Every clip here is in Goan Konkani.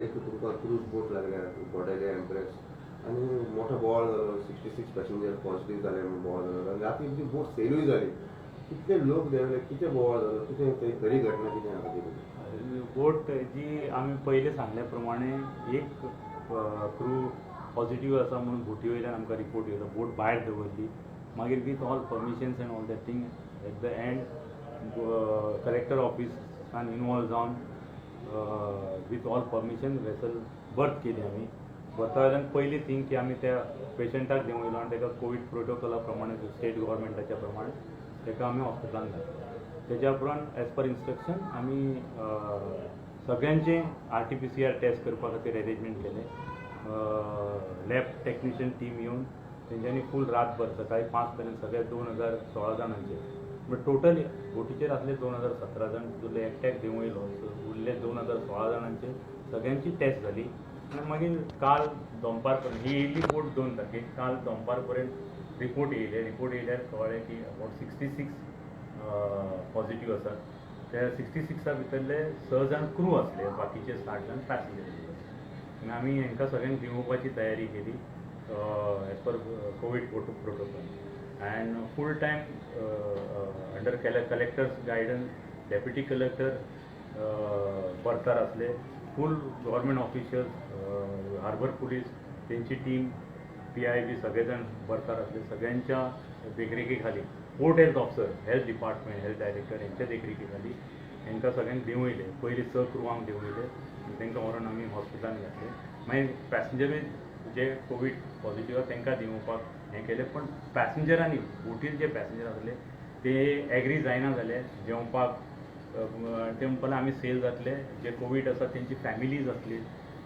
एक तुमकां क्रूज बोट लागल्या बॉडेले एम्प्रेस आनी मोठो बोवाळ जालो. 66 पॅसेंजर पॉझिटिव्ह जाले म्हणून बोवाळ जालो आनी राती ती बोट सेलूय जाली. कितले लोक देंवले, कितें बोवाळ जालो, कितें ते खरी घटना कितें आसा ती? बोट जी आमी पयलीं सांगल्या प्रमाणे एक क्रू पॉझिटिव्ह आसा म्हणून बोटी वयल्यान आमकां रिपोर्ट येयलो. बोट भायर दवरली. मागीर with all permissions and all that thing, at the end collector ऑफिसान इनवॉल्व जावन with all permission vessel berth केली आमी. बर्था वयल्यान पयली थिंग की आमी त्या पेशंटाक देंवयलो आनी ताका कोवीड प्रोटोकॉला प्रमाणे, स्टेट गव्हर्मेंटाच्या प्रमाणे ताका आमी हॉस्पिटलान घातलो. तेज्या उपरांत एज पर इन्स्ट्रक्शन आमी सगळ्यांचे आरटीपीसीआर टेस्ट करपा खातीर एरेंजमेंट केलें. लॅब टेक्निशियन टीम येवन तेंच्यांनी फूल रातभर सकाळी 5 पर्यंत सगळे 2016 जाणांचे, बट टोटल बोटीचेर आसले 2017 जाण, तितूंतले एकट्याक देंवयलो. सो उरले 2016 जाणांचे सगळ्यांची टेस्ट जाली. आनी मागीर काल दनपार पर्यंत ही येयल्ली बोट 2 तारखेक, काल दनपार पर्यंत रिपोर्ट येयले. रिपोर्ट येयल्यार कळ्ळें की अबावट 66 पॉझिटिव्ह आसात. त्या 66 भितरले स जाण क्रू आसले, बाकीचे 60 जाण पॅसेंजर आसले. आनी आमी हांकां सगळ्यांक देंवोवपाची तयारी केली as per Covid protocol and full time under collector's guidance. Deputy collector बर्थार आसले, full government officials, harbour police तेंची टीम, पीआय बी सगळे जाण बर्थार आसले. सगळ्यांच्या देखरेखी खाली, port health officer, health department, health director हेंच्या देखरेखी खाली हेंकां सगळ्यांक देंवयले. पयलीं स क्रुवांक देंवयले आनी तांकां व्हरोन आमी हॉस्पिटलान घातले. मागीर पॅसेंजरूय जे कोवीड पॉझिटिव्ह आहा तांकां देंवोवपाक हें केलें, पण पॅसेंजरांनी, बोटीर जे पॅसेंजर आसले ते एग्री जायना जाले देंवपाक. ते म्हणपाक लागले आमी सेल जातले, जे कोवीड आसा तेंची फॅमिलीज आसली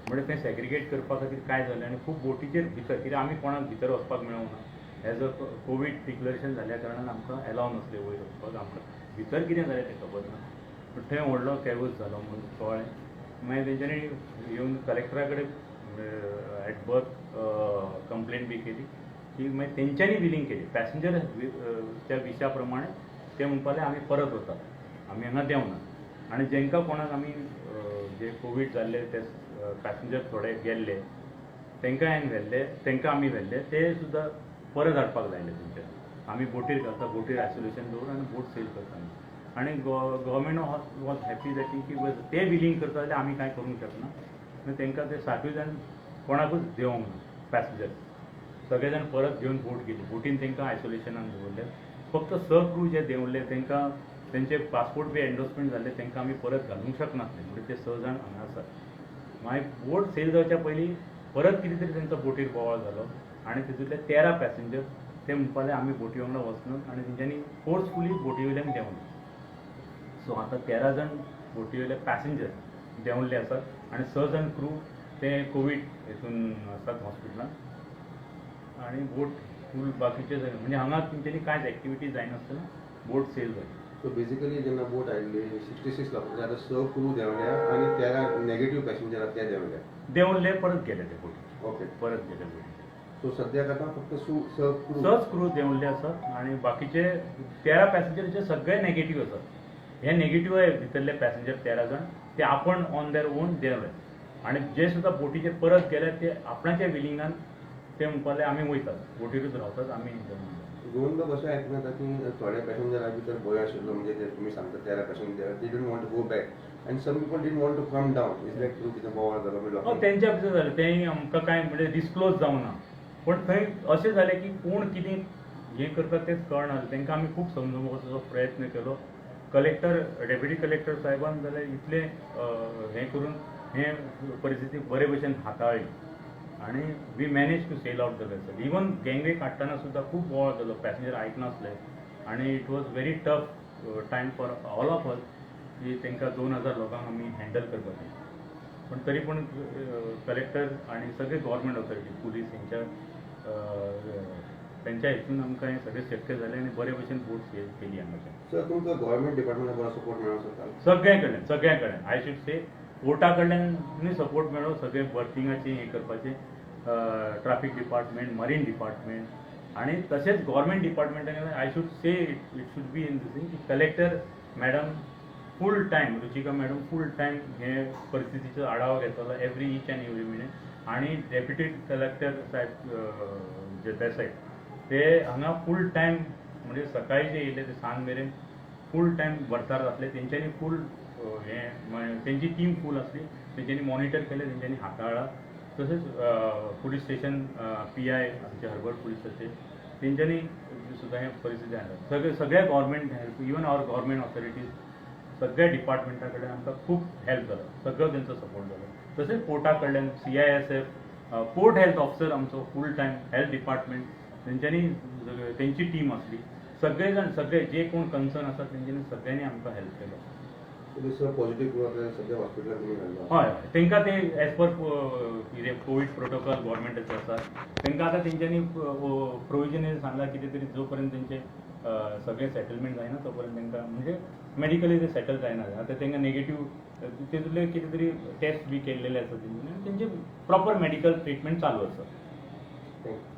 म्हणजे तें सेग्रिगेट करपा खातीर काय जालें आनी खूब बोटीचेर भितर, कित्याक आमी कोणाक भितर वचपाक मेळूंक ना. एज अ कोवीड डिक्लरेशन जाल्या कारणान आमकां एलाव नासलें वयर वचपाक. आमकां भितर कितें जालें तें खबर ना, पूण थंय व्हडलो कॅवस जालो म्हणून कळ्ळें. मागीर तेंच्यांनी येवन कलेक्टरा कडेन एट बर्थ कंप्लेन बी केली की मागीर तेंच्यांनी विलींग केली पॅसेंजर त्या विशा प्रमाणे. ते म्हणपाक लागले आमी परत वतात, आमी हांगा देंवना. आनी जेंकां कोणाक आमी जे कोवीड जाल्ले ते पॅसेंजर थोडे गेल्ले, तांकां हांवें व्हेल्ले, तांकां आमी व्हेल्ले, ते सुद्दां परत हाडपाक लायले तेंच्यांनी. आमी बोटीर घालता, बोटीर आयसोलेशन दवरून आनी बोट सेल करता आमी. आनी government was happy that की बस ते विलींग करता जाल्यार आमी कांय करूंक शकना. मागीर तांकां ते साठूय जाण कोणाकूच देंवोंक ना पॅसेंजर. सगळे जाण परत घेवन बोट गेली. बोटीन तांकां आयसोलेशनान दवरले. फक्त स क्रू जे देंवले तांकां तेंचे पासपोर्ट बी एन्डोर्समेंट जाल्ले, तांकां आमी परत घालूंक शकनासले, म्हणजे ते स जाण हांगा आसात. मागीर बोट सेल जावच्या पयलीं परत कितें तरी तेंचो बोटीर बोवाळ जालो आनी तितूंतले 13 पॅसेंजर ते म्हणपाक लागले आमी बोटी वांगडा वचनात आनी तेंच्यांनी फोर्सफुली बोटी वयल्यान देंवले. सो आतां 13 जाण बोटी वयले पॅसेंजर देंवल्ले आसात आनी स जाण क्रू ते कोवीड हेतून आसात हॉस्पिटलान. आनी बोट फूल बाकीचे सगळे, म्हणजे हांगा तेंच्यांनी कांयच एक्टिविटी जायनासतना बोट सेल जाली. सो बेसिकली जेन्ना बोट आयिल्ली 66 लोक, म्हणजे आतां स क्रू देंवल्या आनी 13 नेगेटीव पॅसेंजर आहात ते देंवल्या. देंवले, परत गेले ते बोटी. परत गेले बोटीचे. सो सद्याक आतां फक्त स क्रू? सच क्रू देंवल्ले आसात आनी बाकीचे 13 पॅसेंजरचे सगळे नेगेटीव आसात. हे नेगेटीव भितरले पॅसेंजर 13 जाण ते आपण ऑन there on देंवले आनी जे सुद्दां बोटीचेर परत गेले ते आपणाच्या विलिंगान. ते म्हणपाक लागले आमी वयतात, बोटीरूच रावतात आमी. गोवन लोक अशें आयकूंक येता की थोडे पॅसेंजरा भितर भंय आशिल्लो, म्हणजे ते तुमी सांगता 13 passenger, they didn't want to go back and some people didn't want to come down. Is that true? कितें बोवाळ जालो म्हणजे लोकांक? तेंच्या भितर जालें तेंय आमकां कांय म्हणजे डिस्क्लोज जावना, पूण थंय अशें जालें की कोण कितें हें करता तेंच कळना. तांकां आमी खूब समजोवपाचो प्रयत्न केलो. कलेक्टर, डेप्युटी कलेक्टर साहेबान जाल्यार इतलें हें करून हें परिस्थिती बरे भशेन हाताळ्ळी आनी we manage to sail out the vessel. Even gangway काडटना सुद्दां खूब बोवाळ जालो, पॅसेंजर आयकनासले आनी it was very tough time for all of us की तांकां 2000 लोकांक आमी हँडल करपाचें. पण तरी पण कलेक्टर आनी सगळे गव्हर्मेंट ऑथॉरिटी, पुलीस हेंच्या तेंच्या हितून आमकां हें सगळें शक्य जालें आनी बरे भशेन बोट सेल केली हांगाच्यान. सर, तुमकां गव्हर्मेंट डिपार्टमेंटा बरो सपोर्ट मेळोंक शकता? सगळ्यां कडल्यान, सगळ्यां कडल्यान. I should say पोर्टा कडल्यानूय सपोर्ट मेळ्ळो, सगळें बर्थिंगाचें हें करपाचें, ट्राफीक डिपार्टमेंट, मरीन डिपार्टमेंट आनी तशेंच government डिपार्टमेंटा. I should say it should be in this thing की collector madam full time, Ruchika madam full time हे परिस्थितीचो आढावा घेतालो every each and every minute. आणि डेप्युटी कलेक्टर साहेब देसाय ते हांगा फूल टायम, म्हणजे सकाळी जे येयले ते सांज मेरेन फूल टायम बर्थार आसले. तेंच्यांनी फूल हें तेंची टीम फूल आसली, तेंच्यांनी मॉनिटर केलें, तेंच्यांनी हाताळ्ळा. तशेंच पुलीस स्टेशन पीआय आमचे हर्बर पुलिसाचे तेंच्यांनी सुद्दां हे परिस्थिती हाडल्या. सगळे सगळ्या government help, even our government authorities, सगळ्या डिपार्टमेंटा कडल्यान आमकां खूब हेल्प जालो, सगळो तेंचो सपोर्ट जालो. तशेंच पोर्टा कडल्यान सीआयएसएफ, पोर्ट हेल्थ ऑफिसर आमचो फूल टायम, हेल्थ डिपार्टमेंट तेंच्यांनी तेंची टीम आसली. सगळे जाण, सगळे जे कोण कन्सर्न आसा तेंच्यांनी सगळ्यांनी आमकां हेल्प केलो. दुसरो पॉझिटिव्ह सध्या हॉस्पिटलात तुमी घातला? हय, तांकां ते एज पर कितें कोवीड प्रोटोकॉल गव्हर्मेंटाचे आसा, तांकां आतां तेंच्यांनी प्रोविजन सांगला कितें तरी, जो पर्यंत तेंचे सगळें सेटलमेंट जायना तो पर्यंत तांकां, म्हणजे मेडिकली ते सेटल जायना. आतां तांकां नेगेटीव तितूंतले कितें तरी टेस्ट बी केल्लेले आसा तेंचे आनी तेंचे प्रॉपर मेडिकल ट्रिटमेंट चालू आसा. Thank you.